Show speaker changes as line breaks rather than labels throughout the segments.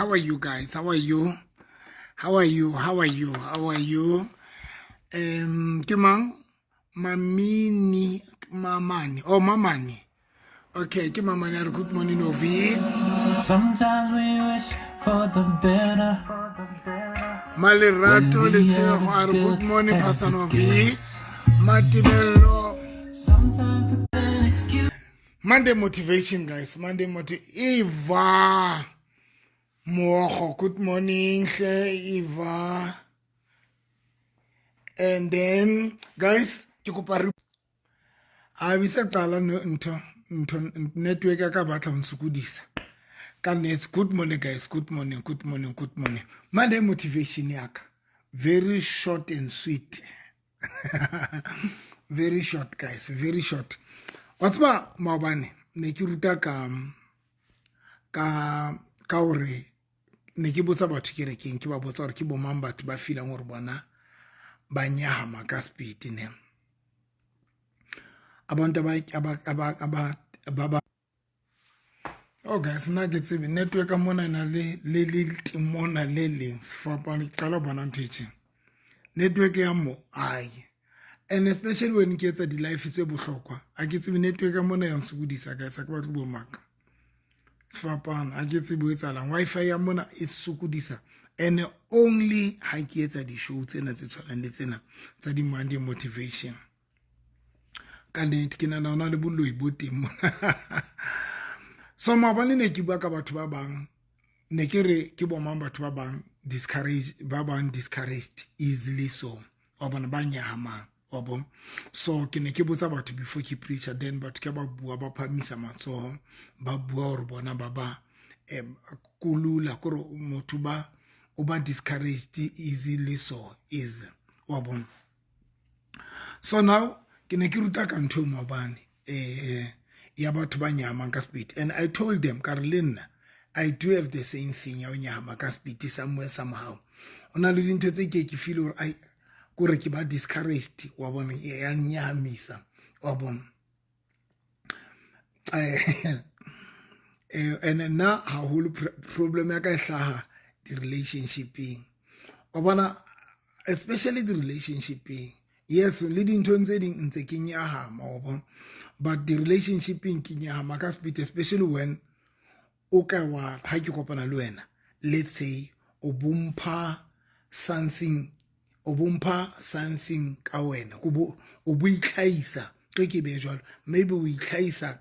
How are you guys? How are you? How are you? How are you? How are you? Ke mang? Mamini Mamani. Oh, Mamani. Okay, ke Mamani a re good morning Ovi.
Sometimes we wish for the better.
Malerato
When we
Letshego
have
a re
it
good
good
morning
as
Pastor
it
Novi.
gets.
Matibello.
Sometimes it's an excuse.
Monday motivation guys. Monday motiv Eva Mogo, good morning hle Eva. And then guys, ke kopa re a bisa qala ntho ntho network ya ka batla ho nsokodisa. Ka nnete, good morning guys, good morning, good morning, good morning. Monday motivation ya ka very short and sweet. Very short guys, very short. Wa tseba maobane ne ke ruta ka ka ka hore ne ke botsa batho kerekeng, ke ba botsa hore ke bo mang batho ba feelang hore bona ba nyahama ka speed ne. Abantu aba aba aba aba ba Oh guys, nna ke tsebe network mona na le le le timona le leng sefapano ke qala ho bona ntho e tjena. Network ya mo ai. And especially when ke etsa di-life tse bohlokwa, ha ke tsebe network ya mona ya nsokodisa guys, ha ke batle bo maka. Sefapano ha ke tsebe ho etsahalang. Wi-Fi ya mona e sokodisa and only ha ke etsa di-show tsena tse tshwanang le tsena tsa di-Monday motivation. Ka nnete ke nahana hona le boloi bo teng mona. So maobane ne ke bua ka batho ba bang, ne ke re ke bo mang batho ba bang discourage, ba bang discouraged easily so, wa bona ba nyahamang, wa bona. So ke ne ke botsa batho before ke preacher, then batho ke ba bua ba phamisa matsoho, ba bua hore bona ba ba kulula kore motho ba o ba discouraged easily so is, wa bona. So now ke ne ke ruta ka ntho e maobane ya batho ba nyahamang ka speed, and I told them ka re le nna I do have the same thing ya ho nyahama ka speed somewhere somehow. O na le dintho tse ke ke feel hore ai kore ke ba discouraged, wa bona, ya nyahamisa, wa bona. And nna haholo problem ya ka e hlaha di-relationshipeng, wa bona, especially di-relationshipeng. Yes, le dinthong tse ding ntse ke nyahama, wa bona, but di-relationshipeng ke nyahama ka speed, especially when o ka wa ha ke kopana le wena, let's say o bompha something, o bompha something ka wena, o bo o bo itlhahisa, tlo ke be jwalo, maybe o itlhahisa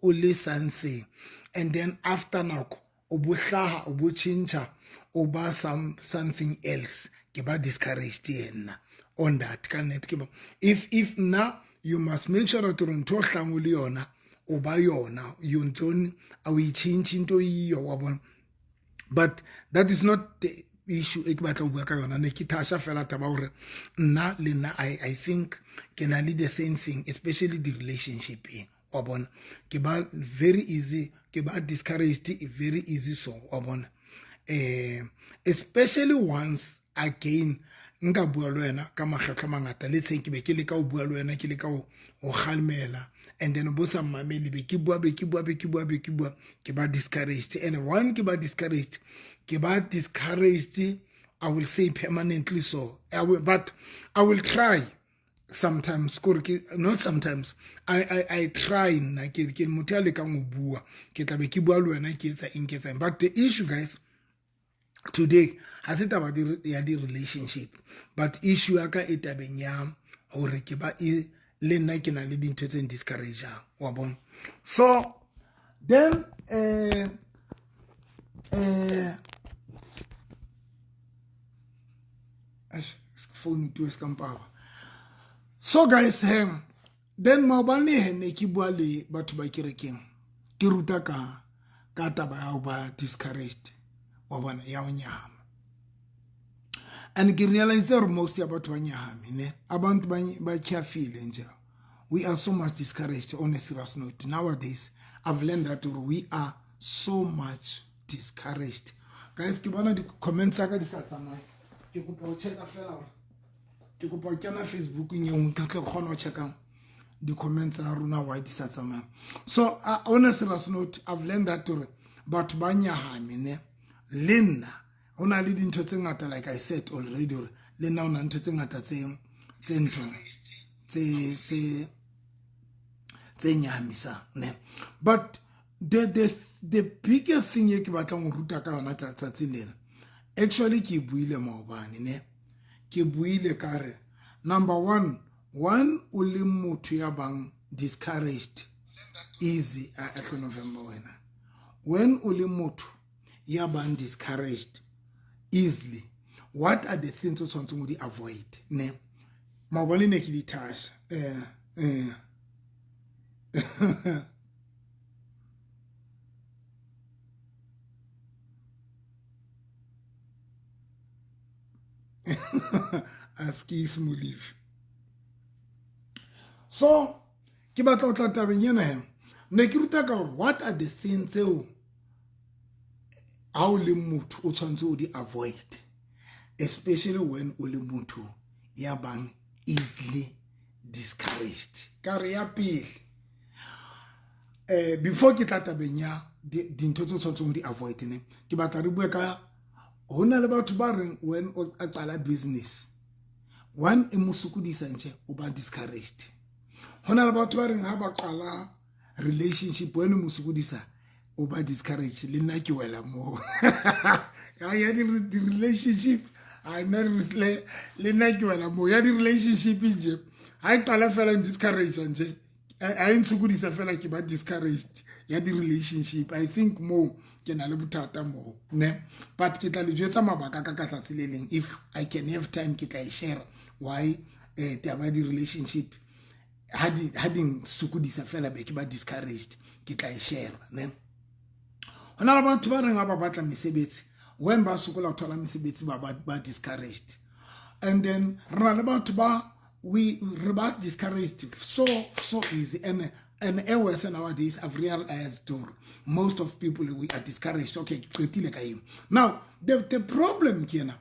o le something, and then after nako o bo hlaha, o bo tjhentjha, o ba some something else. Ke ba discouraged nna on that ka nnete. Ke ba if nna you must make sure that hore ntho o hlang o le yona o ba yona, you don't a o itjhentjhe ntho iyo, wa bona. But that is not the issue e ke batla ho bua ka yona. Ne ke thasha fela taba hore nna le nna I think ke na le the same thing, especially the relationship eng, wa bona. Ke ba very easy, ke ba discouraged very easy so, wa bona. Especially once again nka bua le wena ka makgetlo a mangata, let's say ke be ke leka ho bua le wena, ke leka ho kgalemela, and then bo sa mmamele, be ke bua, be ke bua, be ke bua, be ke bua, ke ba discouraged. And one ke ba discouraged, ke ba discouraged, I will say permanently so. I will, but I will try sometimes, kore ke not sometimes, I try nna ke ke motho ya lekang ho bua, ke tla be ke bua le wena, ke etsa eng, ke etsa eng. But the issue guys today ha se taba ya di relationship, but issue ya ka e tabeng ya hore ke ba e le nna ke na le dintho tse discourage-ang, wa bona. So then phone tu eskampaba. So guys, then maobane he ne ke bua le batho ba kerekeng, ke ruta ka ka taba ya ho ba discouraged, wa bona, ya ho nyahama. And ke realize hore most ya batho ba nyahame ne, abantu ba tyhafile nje. We are so much discouraged. On a serious note, nowadays I've learned that we are so much discouraged guys. Ke bona di comments tsa ka di sa tsamaye, ke kopa ho checka fela hore ke kopa ho kena Facebookeng e nngwe ke tle ke kgone ho checka di-comments tsa rona why di sa tsamaye. So on a serious note, I've learned that hore batho ba nyahame ne. Le nna ho na le dintho tse ngata, like I said already, hore le nna ho na ntho tse ngata tse ntho tse nyahamisang, ne. But the biggest thing e ke batlang ho ruta ka yona tsatsing lena, actually ke buile maobane, ne. Ke buile ka re number one, o le motho ya bang discouraged easy a November wena. When o le motho ya bang discouraged easily, what are the things o tshwanetseng ho di avoid, ne? Maobane ne ke di touch. Askis Molefi. So ke batla ho tla tabeng ena he. Ne ke ruta ka hore what are the things tseo ha o le motho o tshwanetse o di avoid, especially when o le motho ya bang easily discouraged. Ka re ya pele, before ke tla tabeng ya dintho tse o tshwanetseng ho di avoid, ne, ke batla re bue ka ho na le batho ba reng when o qala business, one e mo sokodisa ntje, o ba discouraged. Ho na le batho ba reng ha ba qala relationship, when o mo sokodisa o ba discouraged. Le nna ke wela moo. Ya di relationship, a nna le nna ke wela moo. Ya di relationship nje, ha e qala fela discourage nje, ha e ntshokodisa fela ke ba discouraged ya di relationship. I think moo ke na le bothata moo, ne. But ke tla le jwetsa mabaka ka tsatsi le leng, if I can have time ke tla e share why taba ya di relationship ha di nsokodisa fela be ke ba discouraged, ke tla e share, ne. Ho na le batho ba reng ha ba batla mesebetsi, when ba sokola ho thola mesebetsi ba discouraged. And then re na le batho ba we re ba discouraged so easy. And and nowadays I've realized most of people we are discouraged. Okay, ke qetile ka eng. Now the problem ke ena,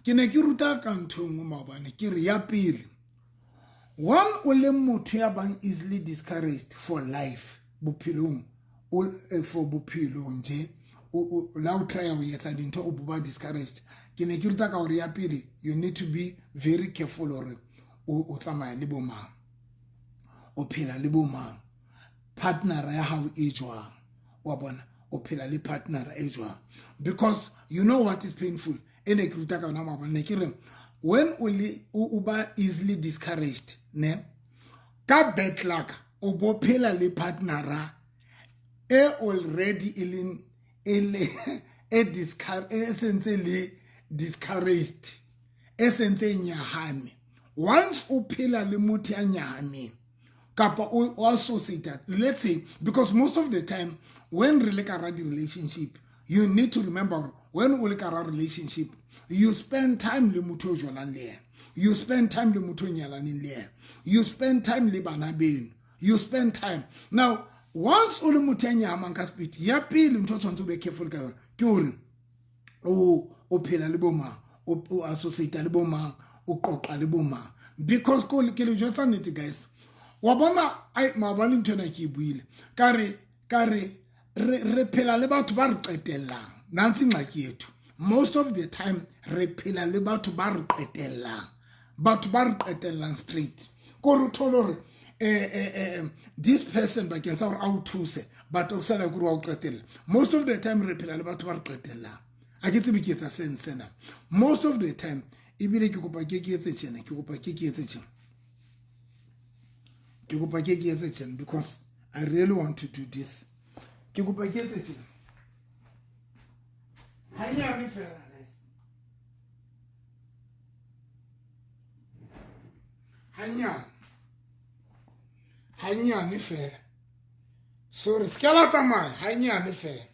ke ne ke ruta ka ntho e nngwe maobane, ke re ya pele, one o le motho ya bang easily discouraged for life, bophelong, for bophelong nje, la o try ho etsa dintho o ba discouraged. Ke ne ke ruta ka hore ya pele, you need to be very careful hore o tsamaya le bo mang, o phela le bo mang, partner ya hao e jwang, wa bona, o phela le partner e jwang. Because you know what is painful, e ne ke ruta ka yona maobane, ne ke re when o ba easily discouraged, ne, ka bad luck o bo phela le partnera e already e leng e le e sentse le discouraged, e sentse nyahame. Once o phela le motho ya nyahameng kapa o associate, let's say, because most of the time when re le ka ra di relationship, you need to remember when o le ka ra relationship, you spend time le motho o jolang le yena, you spend time le motho o nyalaneng le yena, you spend time le bana beno, you spend time. Now once o le motho ya nyahamang ka speed, ya pele ntho o tshwanetse o be careful ka yona ke hore o phela le bo mang, o associate le bo mang, o qoqa le bo mang. Because ke le jwetsa nnete guys, wa bona ai maobane ntho ena ke e buile, ka re re phela le batho ba re qetellang. Nantsi ngxaki yethu, most of the time re phela le batho ba re qetellang, batho ba re qetellang straight. Ko re thole hore this person bakeng sa hore a o thuse, but o sala kore wa o qetella. Most of the time re phela le batho ba re qetellang. A ke tsebe ke etsa sense na. Most of the time ebile ke kopa ke etse tjena, ke kopa ke etse tjena, ke kopa ke etse tjena, because I really want to do this. Ke kopa ke etse tjena hanyane fela, guys, hanyane hanyane fela. Sorry, se ka la tsamaya, hanyane fela,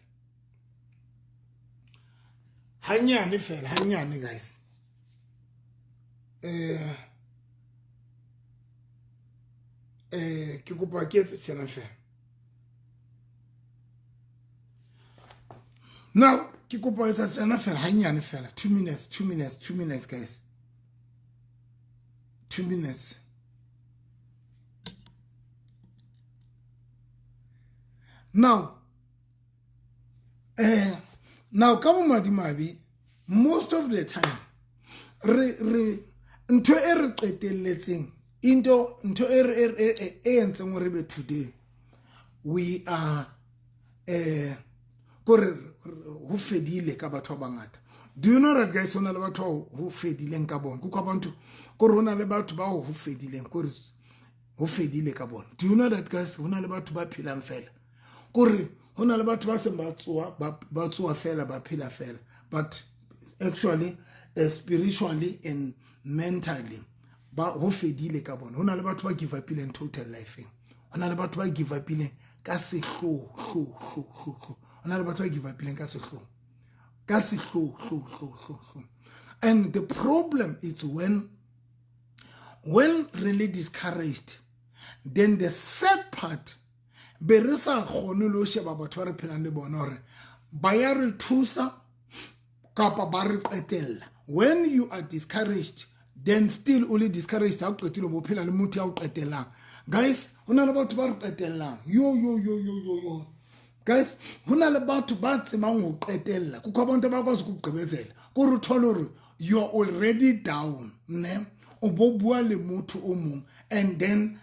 hanyane fela, hanyane guys. Ke kopa ke etse tjena fela. Now ke kopa etsa tjena fela, hanyane fela, 2 minutes, 2 minutes, 2 minutes guys, 2 minutes. Now Now ka bomadimabe, most of the time re ntho e re qetelletseng into ntho e re e entseng hore be today we are kore ho fedile ka batho ba bangata. Do you know that, guys, ho na le batho bao ho fedileng ka bona? Kukho abantu kore ho na le batho bao ho fedileng, kore ho fedile ka bona. Do you know that, guys, ho na le batho ba phelang fela, kore ho na le batho ba seng ba tsoa, ba tsoa fela, ba phela fela, but actually spiritually and mentally ba ho fedile ka bona. Ho na le batho ba give upileng total lifeng. Ho na le batho ba give upileng ka sehloho hlo hlo hlo hlo. Ho na le batho ba give upileng ka sehloho, ka sehloho hlo hlo hlo hlo. And the problem is when really discouraged, then the sad part, be re sa kgone le ho sheba batho ba re phelang le bona hore ba ya re thusa kapa ba re qetella. When you are discouraged, then still o le discouraged, ha o qetile bo phela le motho ya o qetellang. Guys, ho na le batho ba re qetellang. Yo yo yo yo yo yo, guys, ho na le batho ba tsebang ho qetella. Kukho abantu abakwazi ukugqibezela, kore uthole hore you are already down, ne o bo bua le motho o mong, and then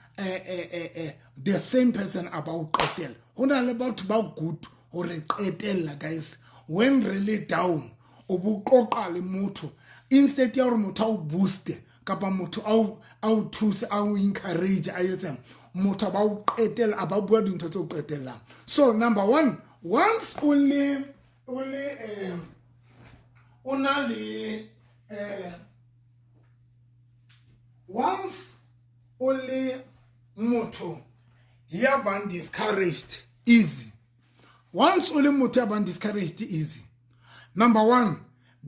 the same person a ba o qetella. Ho na le batho ba good hore qetella, guys. When really down, o bo qoqa le motho, instead ya hore motho a o booste kapa motho a o thuse, a o encourage, a etseng, motho a ba o qetella, a ba bua dintho tse o qetellang. So number one, once o le o na le once o le motho ya bang discouraged easy, once o le motho ya bang discouraged easy, number one,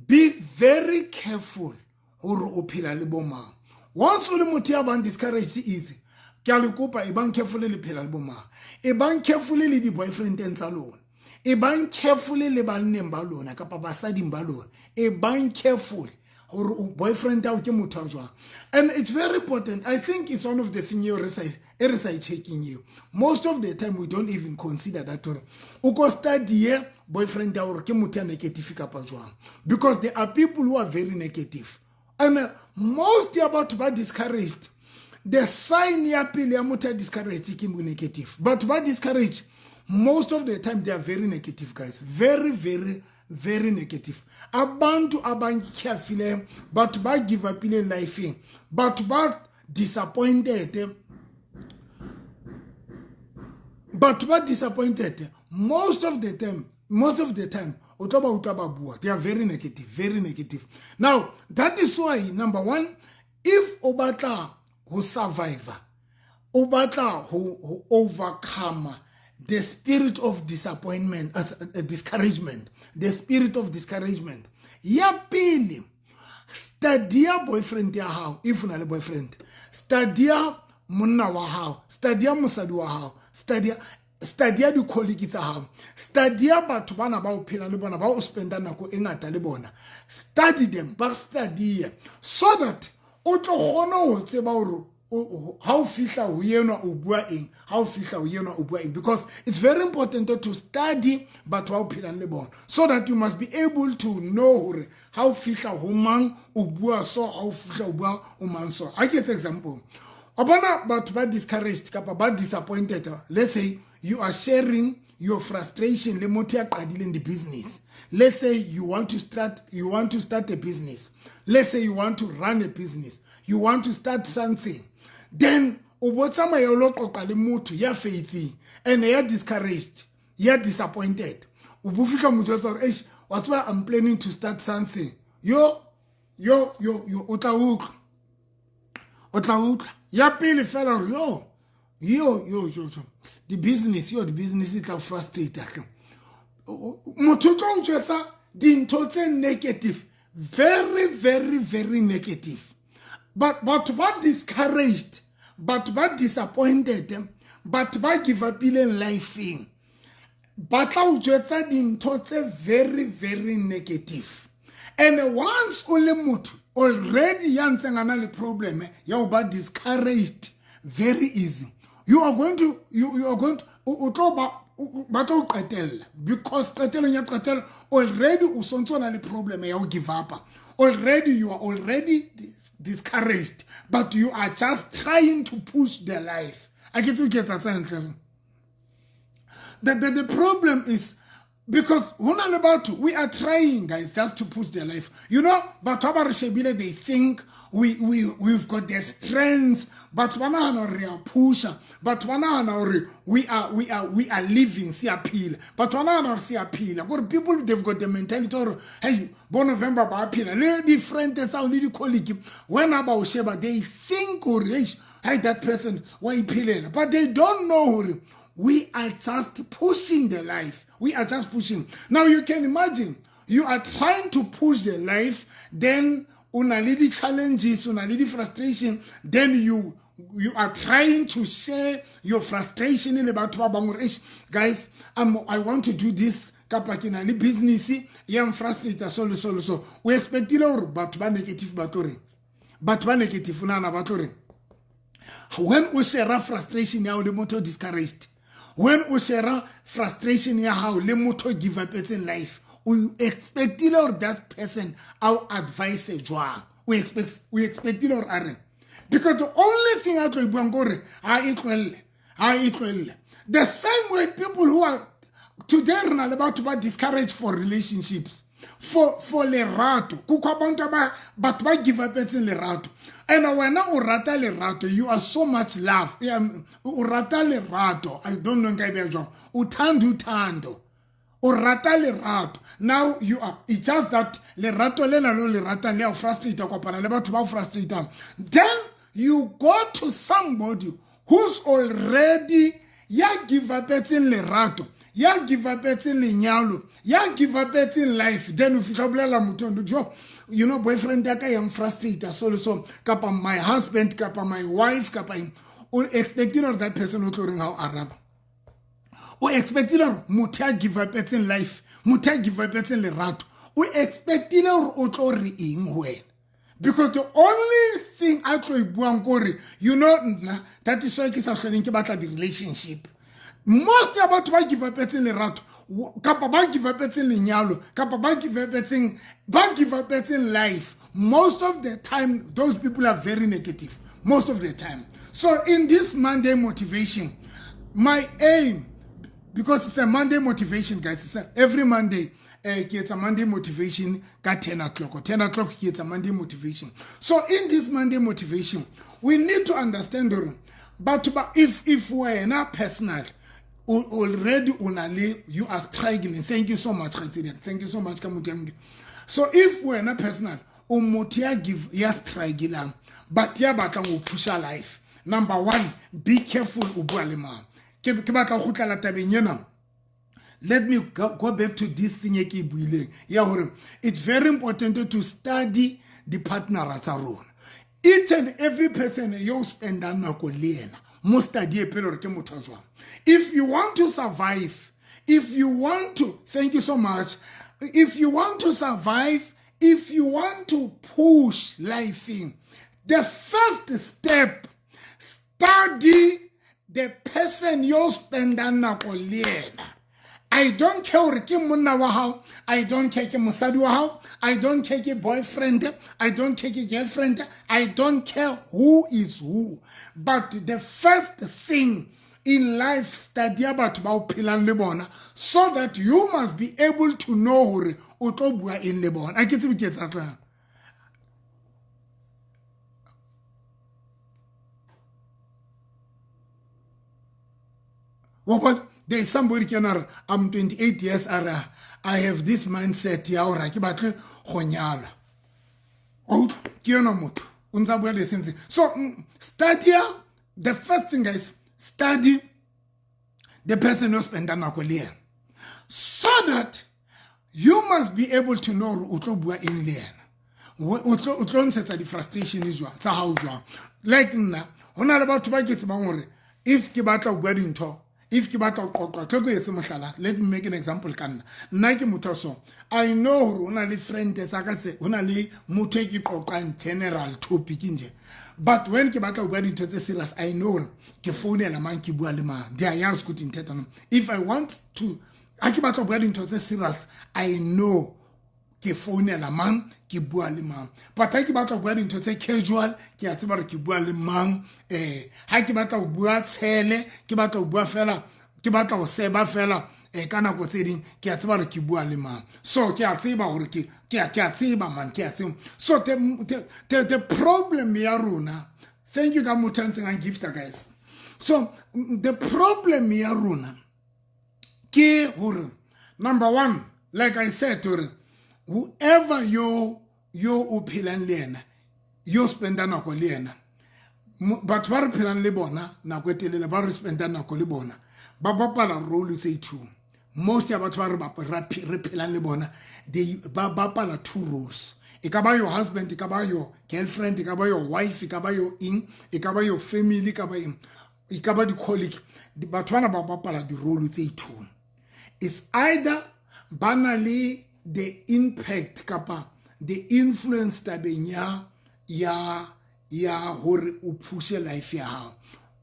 be very careful hore o phela le bomang. Once o le motho ya bang discouraged easy, ke a le kopa, e bang careful le phela le bomang. E bang careful le di-boyfriendeng tsa lona. E bang careful le banneng ba lona kapa basading ba lona. E bang careful hore boyfriend ao ke motho a jwang. And it's very important. I think it's one of the thing eo re sa e checking eo. Most of the time we don't even consider that, hore o ko studye boyfriend ya hore ke motho ya negative kapa jwang, because there are people who are very negative. And most ya batho ba discouraged, the sign ya pele ya motho ya discouraged ke negative. Batho ba discouraged, most of the time they are very negative, guys, very very very negative. Abantu abantyhafileyo, batho ba give upile lifeng, batho ba disappointed, batho ba disappointed, most of the time, most of the time o tlo ba utlwa ba bua, they are very negative, very negative. Now that is why, number one, if o batla ho survive, o batla ho overcome the spirit of disappointment, discouragement, the spirit of discouragement, ya pele, studya boyfriend ya hao. If o na le boyfriend, studya monna wa hao, studya mosadi wa hao, studya di-colleague tsa hao, studya batho bana ba o phelang le bona, ba o spenda nako e ngata le bona. Study them, ba studye, so that o tlo kgone ho tseba hore ha o fihla ho enwa o bua eng, ha o fihla ho enwa o bua eng, because it's very important to study batho ba o phelang le bona, so that you must be able to know hore ha o fihla ho mang o bua so, ha o fihla o bua o mang so. Ha ke etse example, wa bona batho ba discouraged kapa ba disappointed, let's say you are sharing your frustration le motho ya qadileng di-business. Let's say you want to start a business. Let's say you want to run a business, you want to start something, then o bo tsamaya o lo qoqa le motho ya faitseng and ya discouraged, ya disappointed. O bo fihla motho wa gore, eish, wa tseba, I'm planning to start something. Yo yo yo yo, o tla utlwa, o tla utlwa ya pele fela gore yo yo yo yo, di-business, yo, di-business e tla frustrate hle. Motho o tlo o jwetsa dintho tse negative, very very very negative. But batho ba discouraged, batho ba disappointed, batho ba give upileng lifeng, ba tla o jwetsa dintho tse very very negative. And once o le motho already ya ntseng a na le problem ya ho ba discouraged very easy, you are going to o tlo ba ba tlo qetella, because qetellong ya qetello already o sontso na le problem ya ho give up. Already you are already discouraged, but you are just trying to push the life. A ke tsebe ke etsa tsa hantle. The problem is because hona le batho, we are trying, guys, just to push their life. You know, batho ba re shebile, they think we've got the strength. Batho ba nahana hore re a pusha. Batho ba nahana hore we are living, se a phela. Batho ba nahana hore se a phela. Gore people, they've got the mentality hore, hey, bo November ba phela. Le di-friend tsa le di-colleague, when ba o sheba, they think hore, hey, that person wa iphelela. But they don't know hore we are just pushing the life. We are just pushing. Now you can imagine, you are trying to push the life, then una le di challenges, una le di frustration, then you are trying to share your frustration le batho ba bang hore, eish, guys, I want to do this, kapa ke na le business ya frustrate so le so le so. O expectile hore batho ba negative ba tlo reng? Batho ba negative nana ba tlo reng? When o share frustration ya o le motho discouraged, when o share frustration ya hao le motho give up in life, o expectile hore that person au advise jwang? O expectile hore a reng? Because the only thing a tlo e buang ke hore ha e tlohelle, ha e tlohelle. The same way people who are today re na le batho ba discouraged for relationships, for lerato. Kukho abantu aba batho ba give up etseng lerato. And wena o rata lerato, you are so much love. O rata lerato. I don't know nka e beha jwang. O thanda uthando. O rata lerato. Now you are, it's just that lerato lena lo le ratang le a o frustrate, kopana le batho ba o frustrateang. Then you go to somebody who's already ya give up etseng lerato, ya give up etseng lenyalo, ya give up etseng life. Then o fihla o bolela motho ono, jo, you know, boyfriend ya ka ya frustrate so le so, kapa my husband, kapa my wife, kapa eng. O expectile hore that person o tlo reng ha o araba? O expectile hore motho ya give up etseng life, motho ya give up etseng lerato, o expectile hore o tlo re eng ho wena? Because the only thing a tlo e buang ke hore, you know, nna, that is why ke sa hloleng ke batla di-relationship. Most ya batho ba give up etseng lerato, kapa ba give up etseng lenyalo, kapa ba give up etseng, ba give up etseng life, most of the time those people are very negative, most of the time. So in this Monday motivation, my aim, because it's a Monday motivation, guys, it's a, every Monday, ke etsa Monday motivation ka 10 o'clock. 10 o'clock ke etsa Monday motivation. So in this Monday motivation, we need to understand hore batho ba, if wena personal already una le, you are struggling. Thank you so much, Kgaitsedi. Thank you so much ka motho ya Modimo. So if wena personal o motho ya give ya struggling, but ya batlang ho pusha life, number one, be careful o bua le mang. Ke batla ho kgutlela tabeng ena. Let me go back to this thing e ke e buileng ya hore it's very important to study the partner tsa rona. Each and every person yo spendang nako le yena, mo study e pele hore ke motho jwang. If you want to survive, if you want to, thank you so much. If you want to survive, if you want to push life in, the first step, study the person yo spendang nako le yena. I don't care hore ke monna wa hao, I don't care ke mosadi wa hao, I don't care ke boyfriend, I don't care ke girlfriend, I don't care who is who. But the first thing in life, study batho ba o phelang le bona, so that you must be able to know hore o tlo bua eng le bona. A ke tsebe ke etsa tlang. Wa bona? There is somebody can, I'm 28 years, I have this mindset ya hore ha ke batle go nyala. O utlwa? Ke yona motho o ntsa bua the same thing. So study, the first thing, guys, study the person who spend nako le yena, so that you must be able to know hore o tlo bua eng le yena. O tlo ntshetsa di-frustration jwang tsa hao jwang. Like nna, ho na le batho ba ke tsebang hore if ke batla ho bua dintho, if ke batla ho qoqa, tlo ke etse mohlala. Let me make an example ka nna. Nna ke motho so, I know hore ho na le friend tsa ka tse, ho na le motho e ke qoqang general topic nje. But when ke batla ho bua dintho tse serious, I know hore ke founela mang, ke bua le mang. Ndiyayazi ukuthi ngithetha noma. If I want to, ha ke batla ho bua dintho tse serious, I know ke founela mang, ke bua le mang. But ha ke batla ho bua dintho tse casual, ke a tseba hore ke bua le mang. Ha ke batla ho bua tshele, ke batla ho bua fela, ke batla ho seba fela, ka nako tse ding, ke a tseba hore ke bua le mang. So ke a tseba hore ke a tseba man, ke a tseba. So the problem ya rona, thank you ka motho a ntseng a gifta, guys. So the problem ya rona ke hore, number one, like I said, hore whoever yo o phelang le yena, yo spenda nako le yena, batho ba re phelang le bona nako e telele, ba re spenda nako le bona, ba bapala role tse two. Most ya batho ba re phelang le bona, they ba bapala two roles. E ka ba your husband, e ka ba your girlfriend, e ka ba your wife, e ka ba your eng, e ka ba your family, e ka ba eng, e ka ba di-colleague. Batho bana ba bapala di-role tse two. It's either ba na le the impact kapa the influence tabeng ya hore o pushe life ya hao,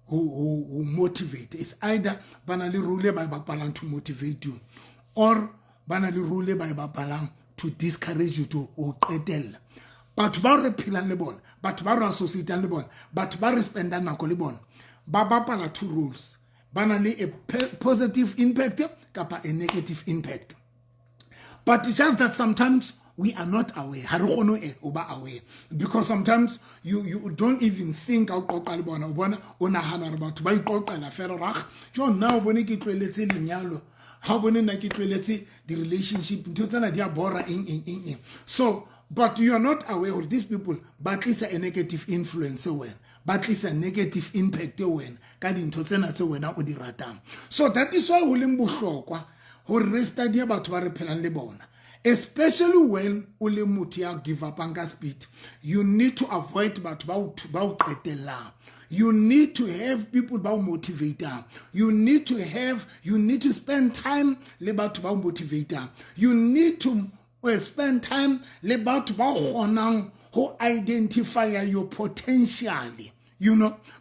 ho motivate. It's either ba na le role ba e bapalang to motivate you, or ba na le role ba e bapalang to discourage you, to o qetella. Batho ba re phelang le bona, batho ba re associatang le bona, batho ba re spendang nako le bona, ba bapala two roles. Ba na le a positive impact kapa a negative impact. But it's just that sometimes we are not aware. Ha re kgone ho ba aware, because sometimes you don't even think ha o qoqa le bona, o bona o nahana hore batho ba iqoqela fela, hore ah, jo nna o bone ke tlohelletse lenyalo, ha o bone nna ke tlohelletse di-relationship, ntho tsena di a bora, eng eng eng eng. So but you are not aware hore these people ba tlisa a negative influence wena, ba tlisa negative impact wena ka dintho tsena tse wena o di ratang. So that is why ho leng bohlokwa hore re study batho ba re phelang le bona, especially when o le motho ya give upang ka speed. You need to avoid batho ba o qetellang. You need to have people ba o motivatang. You need to spend time le batho ba o motivatang. You need to spend time le batho ba kgonang ho identify your potential,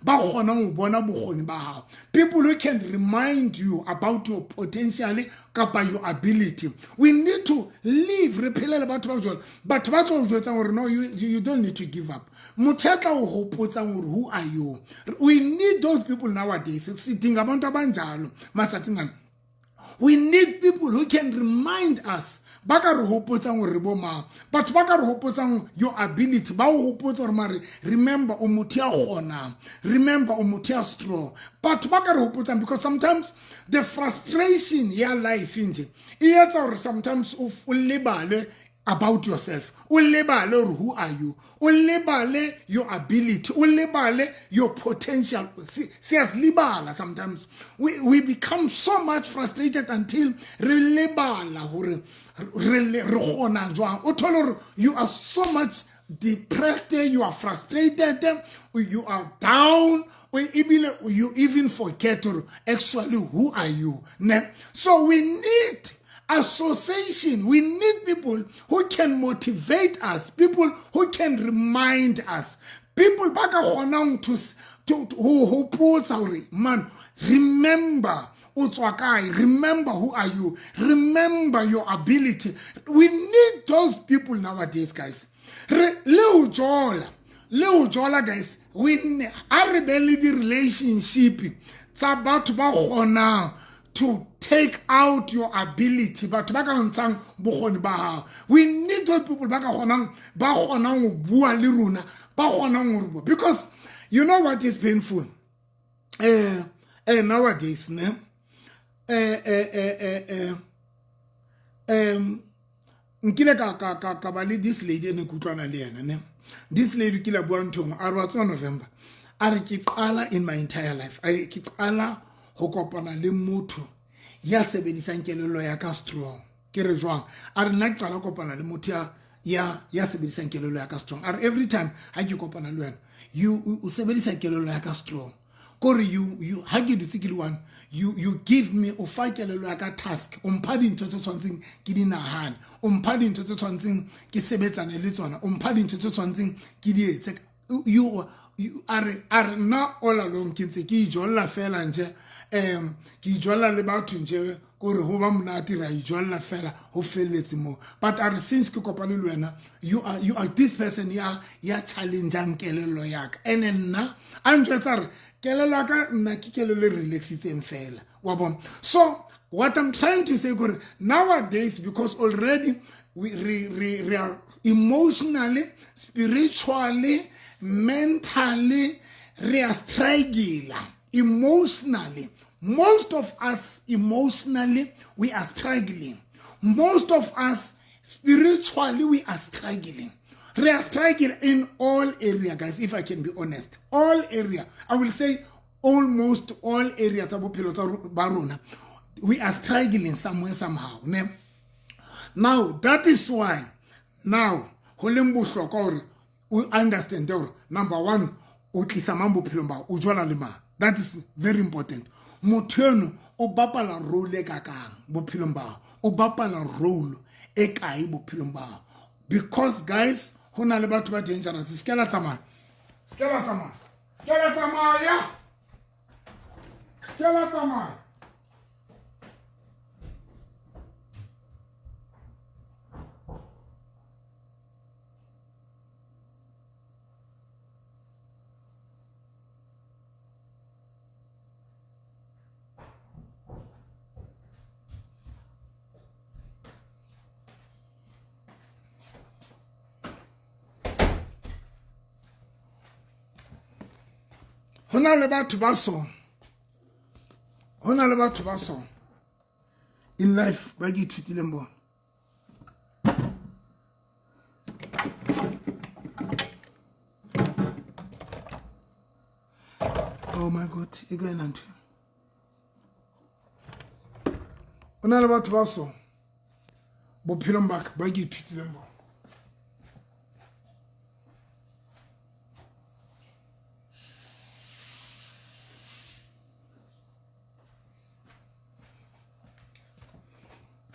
ba kgonang ho bona bokgoni ba hao, people who can remind you about your potential kapa your ability. We need to live, re phele le batho ba jwalo, batho ba tlo o jwetsang hore no, you don't need to give up, motho ya tla o hopotsang hore who are you. We need those people nowadays. Sidinga abantu abanjalo matsatsing ana. We need people who can remind us, ba ka re hopotsang hore re bo mang, batho ba ka re hopotsang your ability, ba o hopotsa hore mare remember o motho ya kgonang, remember o motho ya strong, batho ba ka re hopotsang. Because sometimes the frustration ya life nje e etsa hore sometimes o lebale about yourself, o lebale hore who are you, o lebale your ability, o lebale your potential. Siyazilibala sometimes. We become so much frustrated until re lebala hore re kgona jwang. O thole hore you are so much depressed, you are frustrated, you are down, ebile you even forget hore actually who are you, ne? So we need association. We need people who can motivate us, people who can remind us, people ba ka kgonang to ho hopotsa hore man, remember o tswa kae, remember who are you, remember your ability. We need those people nowadays, guys. Re le ho jola, le ho jola, guys. We a re be le di-relationship tsa batho ba kgonang to take out your ability, batho ba ka ntshang bokgoni ba hao. We need those people ba kgonang ho bua le rona, ba kgonang ho re bua. Because you know what is painful nowadays, ne? Nkile ka ba le this lady e ne ke utlwana le yena, ne? This lady ke la bua ntho e nngwe, a re wa tseba, November, a re ke qala in my entire life, ke qala ho kopana le motho ya sebedisang kelello ya ka strong. Ke re jwang? A re nna ke qala kopana le motho ya sebedisang kelello ya ka strong. A re every time ha ke kopana le wena, you o sebedisa kelello ya ka strong, kore you ha ke dutse ke le one, you give me, o fa kelello ya ka task, o mpha dintho tse tshwantseng ke di nahane, o mpha dintho tse tshwantseng ke sebetsane le tsona, o mpha dintho tse tshwantseng ke di etse. You a re nna all along ke ntse ke ijolla fela nje, ke ijolla le batho nje, kore ho ba monate, ra ijolla fela, ho felletse moo. But a re since ke kopane le wena, you are this person ya challengeang kelello ya ka. Ene nna a njwetsa re kelello ya ka, nna ke kelello e relaxitseng fela, wa bona. So what I'm trying to say kore nowadays, because already we re, re, re are emotionally, spiritually, mentally, re are struggling emotionally. Most of us emotionally, we are struggling. Most of us spiritually, we are struggling. We are struggling in all area, guys. If I can be honest, all area, I will say almost all area tsa bophelo tsa ba rona, we are struggling somewhere, somehow, ne? Now that is why now ho leng bohlokwa hore o understand hore number one, o tlisa mang bophelong ba, o jola le mang. That is very important. Motho eno o bapala role e kakang bophelong ba, o bapala role e kae bophelong ba? Because guys, ho na le batho ba dangerous. Se ke la tsamaya, se ke la tsamaya, se ke la tsamaya, se ke la tsamaya. Ho na le batho ba so, ho na le batho ba so in life ba ke ithutileng bona. Oh my God, e ka ena ntho. O na le batho ba so bophelong ba ka ba ke ithutileng bona.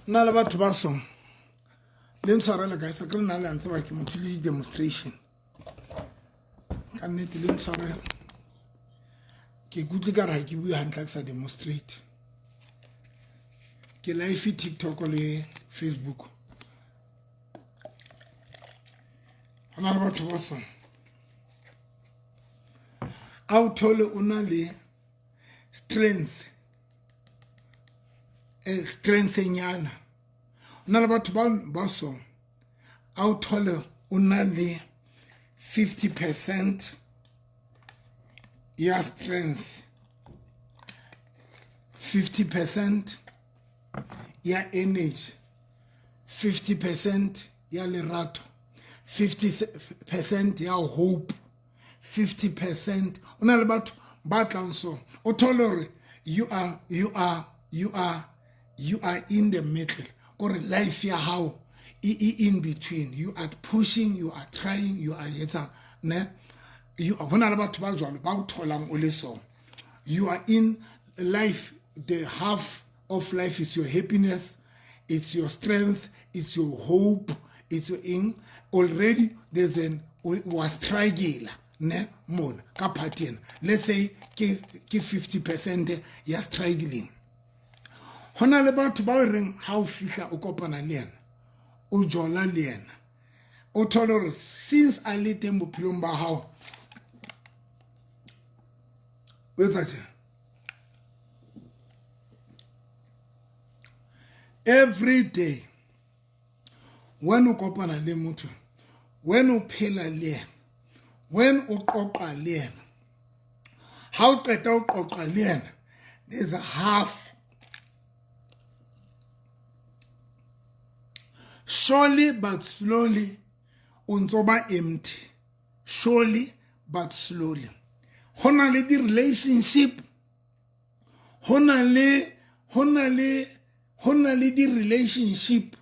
Nna le batho ba so, le ntshwarele guys, ke re nna le a ntseba ke motho le di-demonstration. Ka nnete le ntshwarele, ke ikutlwe ka re ha ke bue hantle ha ke sa demonstrate. Ke live TikTok le Facebook. Ho na le batho ba so, a o thole o na le strength, strength-nyana. O na le batho ba so, a o thole o na le 50% ya strength, 50% ya energy, 50% ya lerato, 50% ya hope, 50%. O na le batho ba tlang so, o thole hore you are in the middle, kore life ya hao e in between. You are pushing, you are trying, you are etsang ne. You ho na le batho ba jwalo ba o tholang o le so. You are in life, the half of life is your happiness, it's your strength, it's your hope, it's your ing. Already there's an wa struggle ne mona ka part ena. Let's say ke 50% ya struggling. Ho na le batho ba reng ha o fihla o kopana le yena, o jola le yena, o thole hore since a le teng bophelong ba hao, o etsa tje every day. When o kopana le motho, when o phela le yena, when o qoqa le yena, ha o qeta o qoqa le yena, there's a half. Surely but slowly o ntso ba empty, surely but slowly. Ho na le di-relationship, ho na le di-relationship,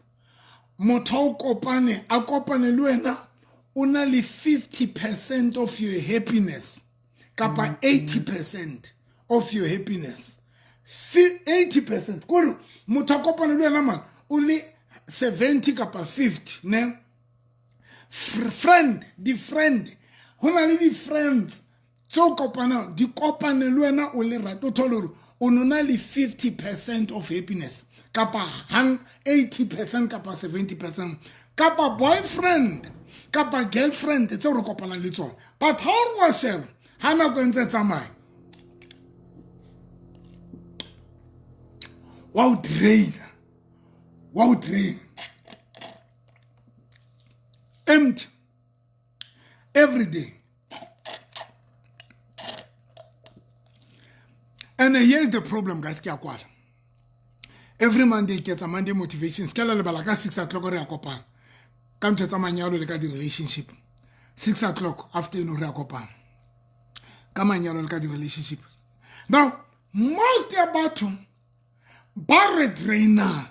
motho o kopane, a kopane le wena, o na le 50% of your happiness kapa 80% of your happiness. 80% kore motho a kopane le wena man, o le 70 kapa 50 ne. Friend, di friend, Ho na le di-friends tseo kopanang di kopane le wena o le right, o thole hore o no na le 50% of happiness kapa 80% kapa 70% kapa boyfriend kapa girlfriend tseo re kopanang le tsona. But ha o re wa sheba ha nako e ntse tsamaya, wa o draina, wa o drain, empty every day. And here's the problem, guys. Ke a kwala every Monday, ke etsa Monday motivations. Ke la lebala ka 6 o'clock re a kopana ka ntho tsa manyalo le ka di-relationship. 6 o'clock afternoon re a kopana ka manyalo le ka di-relationship. Now most ya batho ba re drainang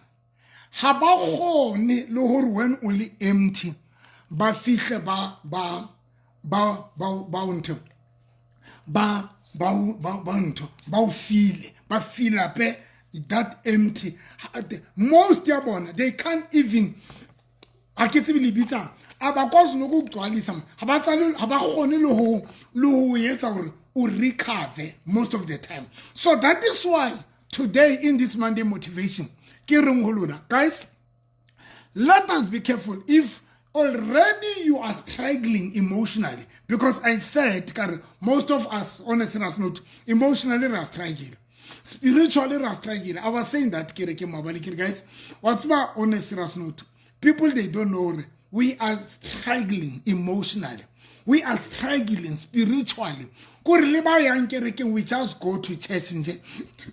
ha ba kgone le hore when o le empty ba fihle ba ba ba ba ba ntho ba ba ba ntho ba o file, ba feel up that empty. Most ya bona they can't even, ha ke tsebe le bitsang, a ba kwazi nokugcwalisa, ha ba tsale, ha ba kgone le ho etsa hore o recover most of the time. So that is why today in this Monday motivation ke reng ho lona guys, let us be careful if already you are struggling emotionally, because I said most of us on a serious note emotionally we are struggling, spiritually we are struggling. I was saying that ke re ke maobane, ke re guys, what's on a serious note, people they don't know we are struggling emotionally, we are struggling spiritually. Kore le ba yang kerekeng, we just go to church nje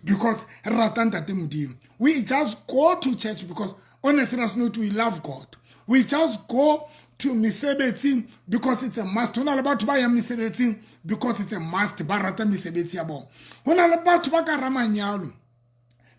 because re rata Ntate Modimo. We just go to church because on a serious note we love God. We just go to mesebetsing because it's a must. Ho na le batho ba yang mesebetsing because it's a must, ba rata mesebetsi ya bona. Ho na le batho ba ka ra manyalo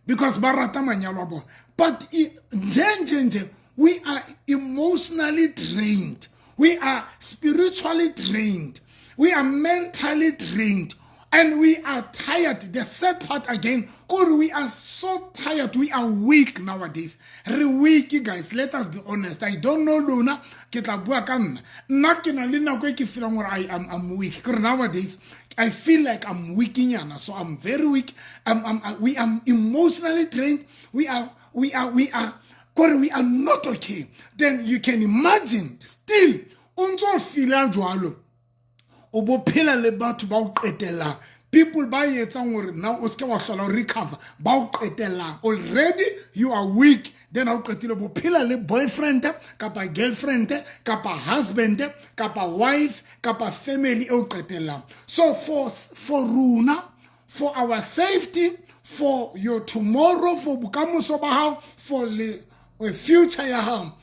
because ba rata manyalo a bona. But nje nje nje we are emotionally drained, we are spiritually drained, we are mentally drained, and we are tired. The sad part again, we are so tired, we are weak nowadays. Re weak, guys, let us be honest. I don't know lona, ke tla bua ka nna. Nna ke na le nako e ke feelang hore I am I'm weak. Kore nowadays I feel like I'm weak nyana, so I'm very weak. We are emotionally drained. We are kore we are not okay. Then you can imagine still o ntso feela jwalo, o bo phela le batho ba o qetellang, people ba etsang hore now o ske wa hlola o recover, ba o qetellang already you are weak. Then o qetile bo phela le boyfriend kapa girlfriend kapa husband kapa wife kapa family e o qetellang. So for rona, for our safety, for your tomorrow, for bokamoso ba hao, for le future ya hao,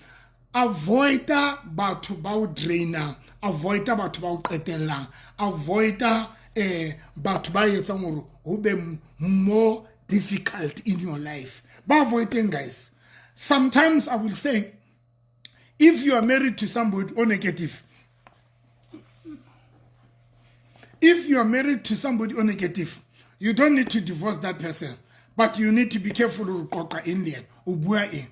avoida batho ba o drainang, avoida batho ba o qetellang, avoida batho ba etsang hore ho be more difficult in your life. Ba avoiding, guys. Sometimes I will say, if you are married to somebody or negative, if you are married to somebody or negative, you don't need to divorce that person, but you need to be careful o qoqa in there, o bua eng.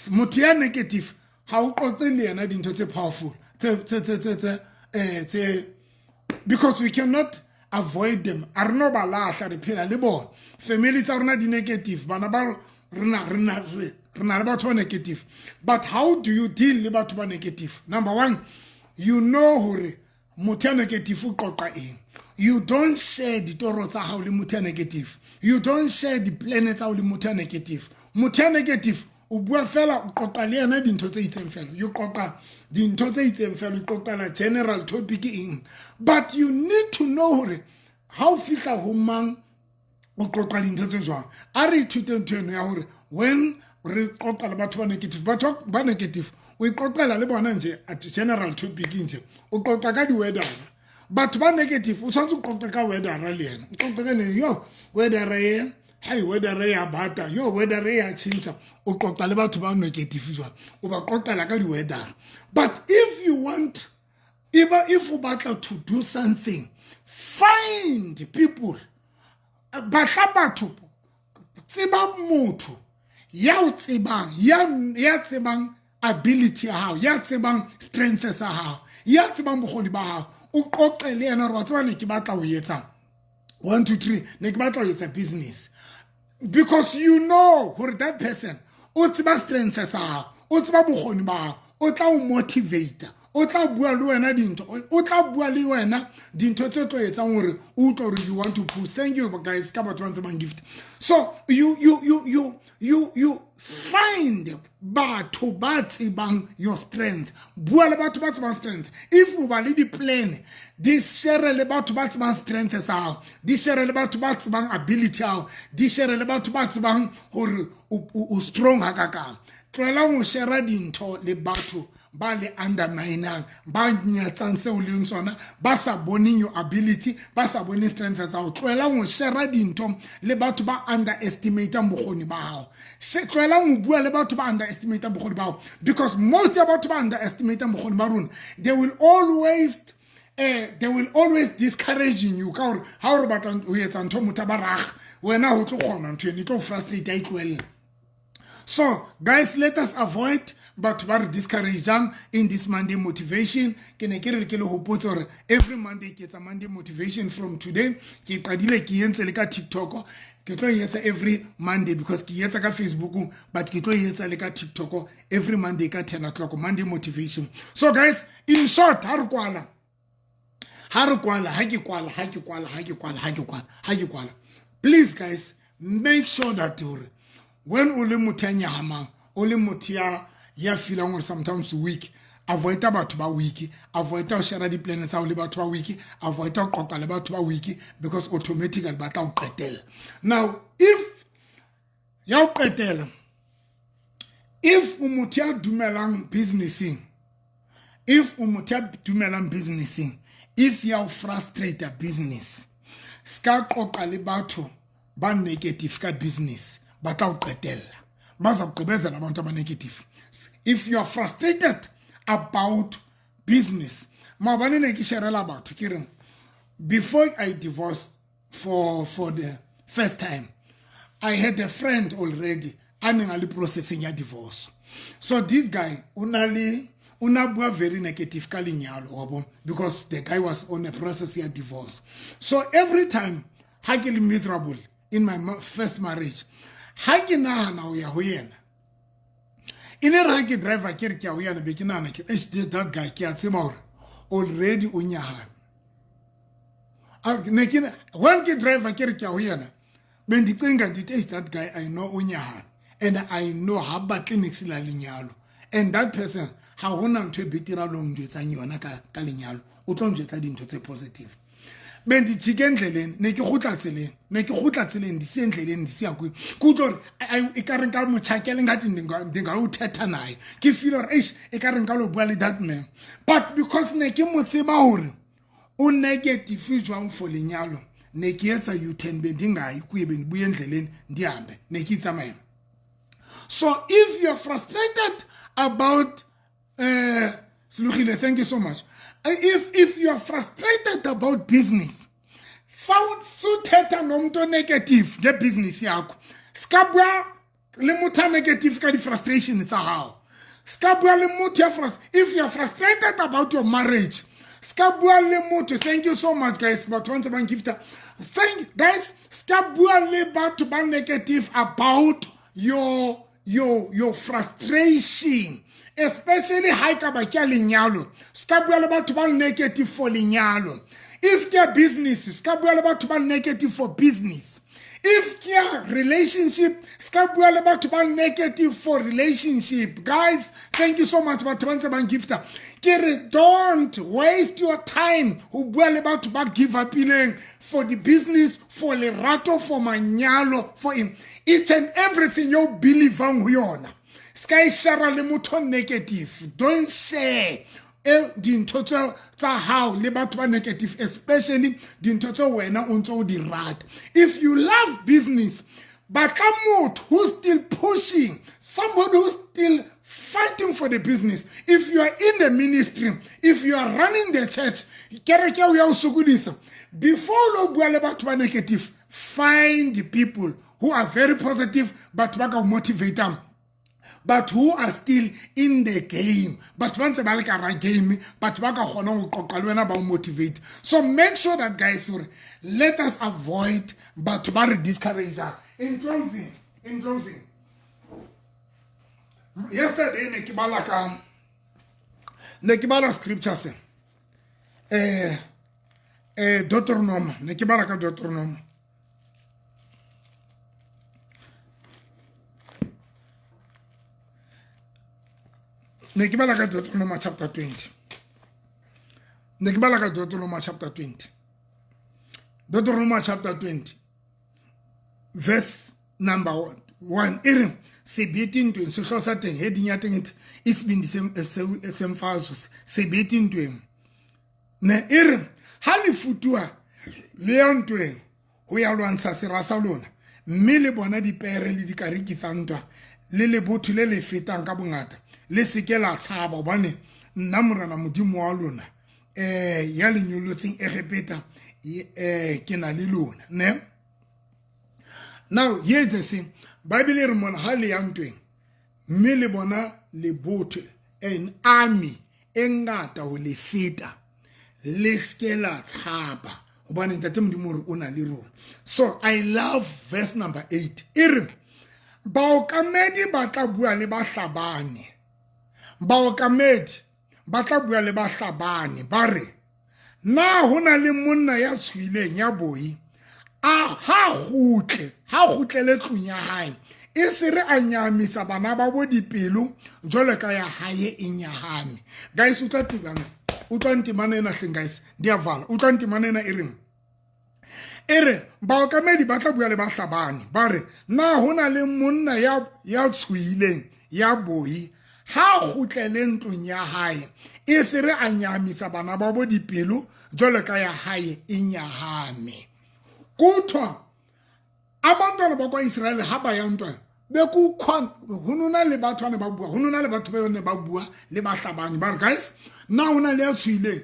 Motho ya negative ha o qoqe le yena dintho tse powerful tse tse tse tse tse, because we cannot avoid them. A re no ba lahla, re phela le bona. Family tsa rona di negative, bana ba rena rena re na le batho ba negative. But how do you deal le batho ba negative? Number one, you know hore motho ya negative o qoqa eng. You don't share ditoro tsa hao le motho ya negative. You don't share di-plan tsa hao le motho ya negative. Motho ya negative o bua fela, o qoqa le yena dintho tse itseng fela. You qoqa dintho tse itseng fela, o qoqela general topic eng. But you need to know hore ha o fihla ho mang o qoqa dintho tse jwang. A re ithute ntho eno ya hore when re qoqa le batho ba negative, batho ba negative o iqoqela le bona nje at general topic nje, o qoqa ka di-weather. Batho ba negative o tshwanetse o qoqe ka weather le yena, o qoqe ka le yo weather e hai, weather ya bata, yo weather ya tjhentjha. O qoqa le batho ba negative jwang, o ba qoqela ka di-weather. But if you want, if o batla to do something, find people, batla batho, tseba motho ya o tsebang, ya tsebang ability ya hao, ya tsebang strength tsa hao, ya tsebang bokgoni ba hao. O qoqe le yena hore wa tseba ne ke batla ho etsa 1 2 3, ne ke batla ho etsa business, because you know hore that person o tseba strength sa hao, o tseba bokgoni ba hao, o tla o motivate, o tla bua le wena dintho, o tla bua le wena dintho tse tlo etsang hore o utlwe hore you want to push. Thank you guys ka batho ba ntse bang gift. So you find batho ba tsebang your strength, bua le batho ba tsebang strength. If o ba le di-plan, di share le batho ba tsebang strength tsa hao, di share le batho ba tsebang ability ya hao, di share le batho ba tsebang hore o strong hakakang. Tlohelang ho share dintho le batho ba le underminang, ba nyatsang seo leng sona, ba sa boneng your ability, ba sa boneng strength tsa hao. Tlohelang ho share dintho le batho ba underestimatang bokgoni ba hao. Tlohelang ho bua le batho ba underestimatang bokgoni ba hao, because most ya batho ba underestimatang bokgoni ba rona, they will always discouraging you ka hore ha o re batla ho etsa ntho, motho ba raga wena ho tlo kgona ntho eno e tlo frustrate, a itlohella. So guys, let us avoid batho ba re discourageang in this Monday motivation. Ke ne ke re ke le hopotse hore every Monday ke etsa Monday motivation. From today ke qadile ke entse le ka TikTok, ke tlo e etsa every Monday because ke etsa ka Facebook, but ke tlo e etsa le ka TikTok every Monday ka 10 o'clock, Monday motivation. So guys, in short, ha re kwala, ha re kwala, ha ke kwala, ha ke kwala, ha ke kwala, ha ke kwala, ha ke kwala, please guys, make sure that hore when o le motho ya nyahamang, o le motho ya feelang hore sometimes weak, avoida batho ba weak, avoida ho share di-plan tsa hao le batho ba weak, avoida ho qoqa le batho ba weak, because automatically ba tla o qetella. Now if ya o qetela, if o motho ya dumelang businessing, if o motho ya dumelang businessing, if ya o frustrate business, ska qoqa le batho ba negative ka business, ba tla o qetella, ba za kugqibezela abantu aba negative. If you are frustrated about business, maobane ne ke sharela batho ke re before I divorced for the first time, I had a friend already a neng a le processing ya divorce. So this guy o na le o na bua very negative ka lenyalo, wa bona, because the guy was on a process ya divorce. So every time ha ke le miserable in my first marriage, ha ke nahana ho ya ho yena, e ne re ha ke driver ke re ke ya ho yena, be ke nahana ke eish, that guy ke a tseba hore already o nyahame. Ne ke when ke driver ke re ke ya ho yena, bendicinga ndithi eish, that guy I know o nyahame and I know ha batle niks la lenyalo, and that person ha hona ntho e betere a lo njwetsang yona ka lenyalo, o tlo njwetsa dintho tse positive. Bendijike endleleni, ne ke kgutla tseleng, ne ke kgutla tseleng, ndisiya endleleni, ndisiya kuye, ke utlwa hore e ka re nka mo tjhakela, ngathi ndingayothetha naye, ke feel hore eish, e ka re nka lo bua le that man. But because ne ke mo tseba hore o negative jwang for lenyalo, ne ke etsa U-turn, bendingayi kuye, bendibuya endleleni ndihambe, ne ke itsamayela. So if you're frustrated about Silugile, thank you so much. If you are frustrated about business, suthetha nomuntu negative ngebusiness yakho. Ska bua le motho a negative ka di-frustration tsa hao. Ska bua le motho ya if you are frustrated about your marriage, ska bua le motho. Thank you so much guys, batho ba ntse ba ngifta. Thank guys, ska bua le batho ba negative about your frustration, especially ha e ka ba ke a lenyalo. Ska bua le batho ba negative for lenyalo. If ke a business, ska bua le batho ba negative for business. If ke a relationship, ska bua le batho ba negative for relationship. Guys, thank you so much batho ba ntse ba ngifta. Ke re don't waste your time ho bua le batho ba give up-ileng for the business, for lerato, for manyalo, for him. Each and everything you believe ho yona. Ska e share le motho negative. Don't share dintho tsa hao le batho ba negative, especially dintho tse wena o ntso o di rata. If you love business, batla motho who's still pushing, somebody who's still fighting for the business. If you are in the ministry, if you are running the church, kereke ya o sokodisa, before lo bua le batho ba negative, find the people who are very positive, batho ba ka motivatang, Batho who are still in the game, batho ba ntse ba le ka ra game, batho ba ka kgonang ho qoqa le wena, ba o motivate. So make sure that, guys, hore let us avoid batho ba re discourage. In closing, yesterday ne ke bala scripture se Deuteronomy. Ne ke bala ka Deuteronomy. Ne ke bala ka Deuteronomy chapter 20. Ne ke bala ka Deuteronomy chapter 20. Deuteronomy chapter 20 verse number 1 e re sebete ntweng. Sehlooho sa teng, heading ya teng, isibindi semfazwe, sebete ntweng. Ne e re ha le futuha le ya ntweng ho ya lwantsha sera sa lona, mme le bona dipere le dikariki tsa ntwa le lebotho le le fetang ka bongata, le seke la tshaba, hobane nna Morena Modimo wa lona ya le nyolotseng Egepeta ke na le lona. Ne now here's the thing. Bible e re mona ha le ya ntweng mme le bona lebotho, an army e ngata ho le feta, le seke la tshaba, hobane Ntate Modimo hore o na le rona. So I love verse number 8. E re baokamedi ba tla bua le bahlabani, baokamedi ba tla bua le bahlabani, ba re, na ho na le monna ya tshohileng ya boi? A ha kgutle, ha kgutlele tlung ya hae, e se re a nyahamisa bana ba bo dipelo jwalo ka ya hae e nyahame. Guys, utlwa temana, utlwa ntemana ena hleng. Guys, ndiyavala. Utlwa ntemana ena e reng. E re baokamedi ba tla bua le bahlabani, ba re, na ho na le monna ya tshohileng ya boi? Ha kgutlele ntlong ya hae, e se re a nyahamisa bana ba bo dipelo jwalo ka ya hae e nyahame. Kuthwa abantwana bakwa-Israyeli ha ba ya ntweng, bekukhona ho nona le batho ba ne ba bua, ho nona le batho ba ne ba bua le bahlabani, ba re, guys, na ho na le ya tshohileng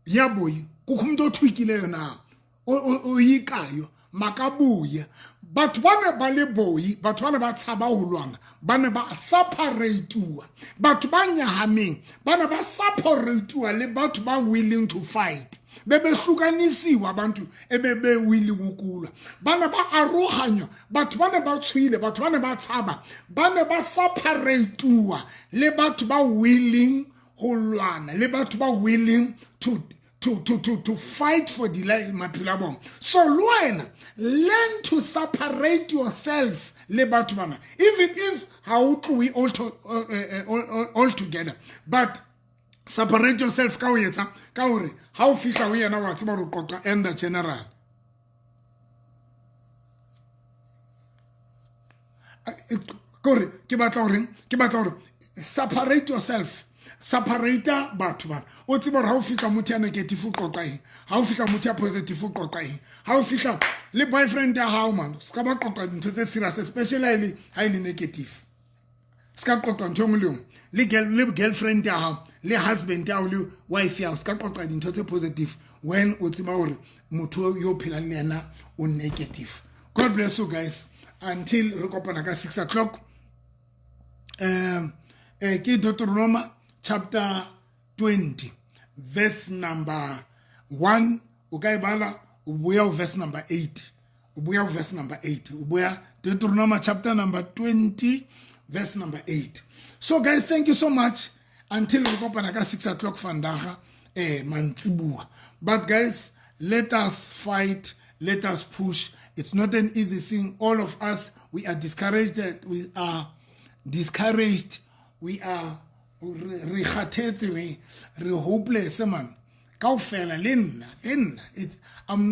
ya boi? Kukho umuntu othukileyo na, oyikayo? Makabuye. Batho ba ne ba le boi, batho ba ne ba tshaba ho lwana, ba ne ba separatuwa. Batho ba nyahameng ba ne ba separatuwa le batho ba willing to fight. Bebehlukanisiwe abantu ebebe-willing ukulwa, ba ne ba arohanywa. Batho ba ne ba tshohile, batho ba ne ba tshaba, ba ne ba separatuwa le batho ba willing ho lwana, le batho ba willing to fight for the life, maphelo a bona. So le wena, learn to separate yourself le batho bana, even if ha o tlohe all together, but separate yourself ka ho etsa ka hore ha o fihla ho yena, wa tseba hore o qoqa and the general. Kore ke batla horeng? Ke batla hore separate yourself, separata batho bana. O tseba hore ha o fihla motho ya negative, o qoqa eng? Ha o fihla motho ya positive, o qoqa eng? Ha o fihla le boyfriend ya hao, man, se ka ba qoqa dintho tse serious, especially ha e le negative. Se ka qoqa ntho e nngwe le nngwe le girl, le girlfriend ya hao, le husband ya hao, le wife ya hao. Se ka qoqa dintho tse positive when o tseba hore motho yo phelang le yena o negative. God bless you guys until re kopana ka 6 o'clock. Ke Deuteronomy chapter 20 verse number 1. O ka e bala, o boya ho verse number 8. O boya ho verse number 8. O boya Deuteronomy chapter number 20 verse number 8. So guys, thank you so much until re kopana ka 6 o'clock vandag mantsibuwa. But guys, let us fight, let us push. It's not an easy thing. All of us, we are discouraged, we are discouraged, we are re kgathetse, re hopeless, man, kaofela. Le nna, le nna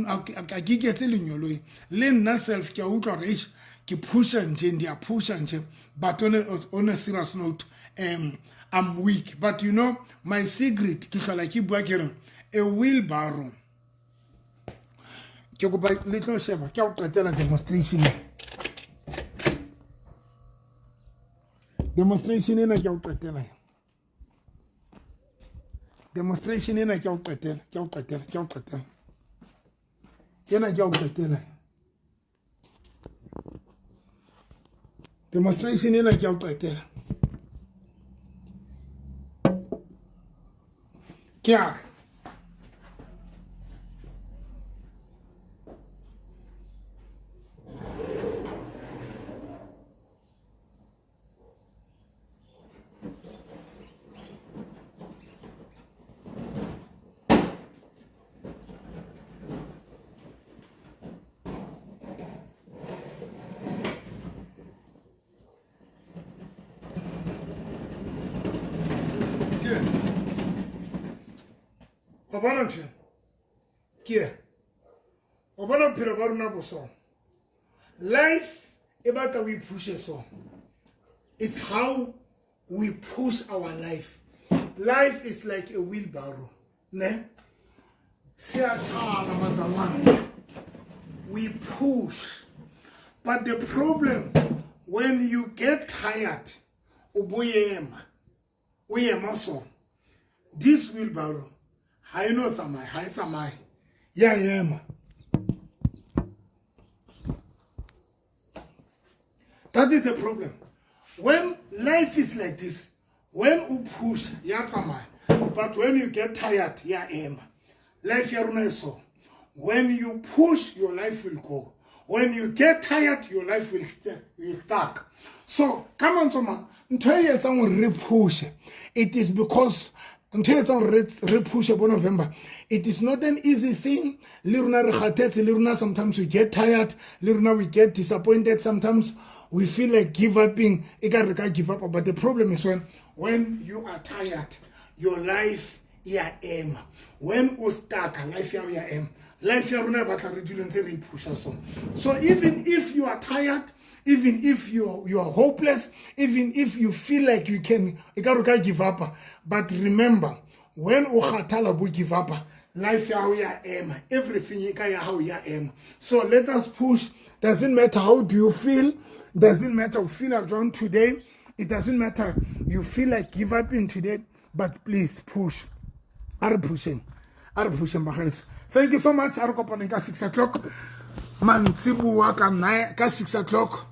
a ke iketse lenyoloi. Le nna self ke a utlwa hore eish, ke pusha nje, ndiyaphusha nje. But on a serious note, I'm weak. But you know my secret, ke hlola ke bua ke re a wheelbarrow. Ke kopa le tlo sheba ke a go qetela demonstration. Demonstration ena ke a go qetela. Demonstration ena ke a go qetela, ke a go qetela, ke a go qetela. Ena ke a go qetela. Demonstration ena ke a go qetela. Ke a o bona ntho ke o bona bophelo ba rona bo so. Life e batla o iphushe so. It's how we push our life. Life is like a wheelbarrow, ne? Siyatshana bazalwane. We push. But the problem, when you get tired, ubuyema. Uyema so. This wheelbarrow, ha e no tsamaya, ha e tsamaye. Ya ema. That is the problem. When life is like this, when you push, ya tsamaya. But when you get tired, ya ema. Life ya rona e so. When you push, your life will go. When you get tired, your life will stuck. So, ka mantswe a mang, ntho e etsang hore re push, it is because ntho e etsang hore re push bo November, it is not an easy thing. Le rona re kgathetse, le rona sometimes we get tired, le rona we get disappointed, sometimes we feel like give upping, e ka re ka give up. But the problem is when you are tired, your life ya ema. When o stuck, life ya ya ema. Life ya rona e batla re dule ntse re ipusha so. So even if you are tired, even if you are hopeless, even if you feel like you can, e ka re ka give up, but remember, when o kgathala bo give up, life ya hao ya ema. Everything e ka ya hao ya ema. So let us push. Doesn't matter how do you feel. Doesn't matter you feel like John today. It doesn't matter you feel like give up in today, but please push. Are pushing. Are pushing bagaetsho. Thank you so much. A re kopaneng ka 6 o'clock. Mantsiboa ka 9 ka 6 o'clock.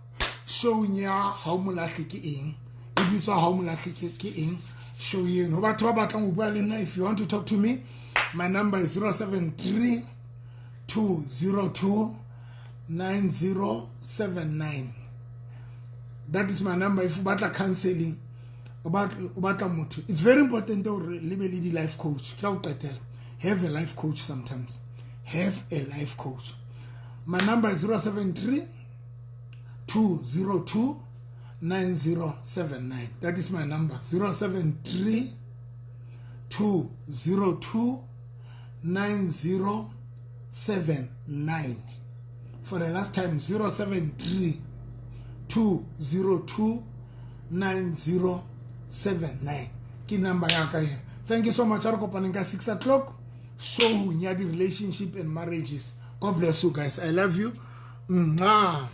Show ya ha o molahle ke eng? E bitswa ha o molahle ke eng? Show eno. Ho batho ba batlang ho bua le nna, if you want to talk to me, my number is 073 202 9079. That is my number. If you batla counseling, o batla motho. It's very important hore le be le di life coach. Ke a o qetela. Have a life coach sometimes. Have a life coach. My number is 073 202 9079. That is my number. 073 202 9079. For the last time, 073 202 9079. Ke number ya ka e. Thank you so much. A re kopaneng ka 6 o'clock. Show ya di relationship and marriages. God bless you guys. I love you. Mwah.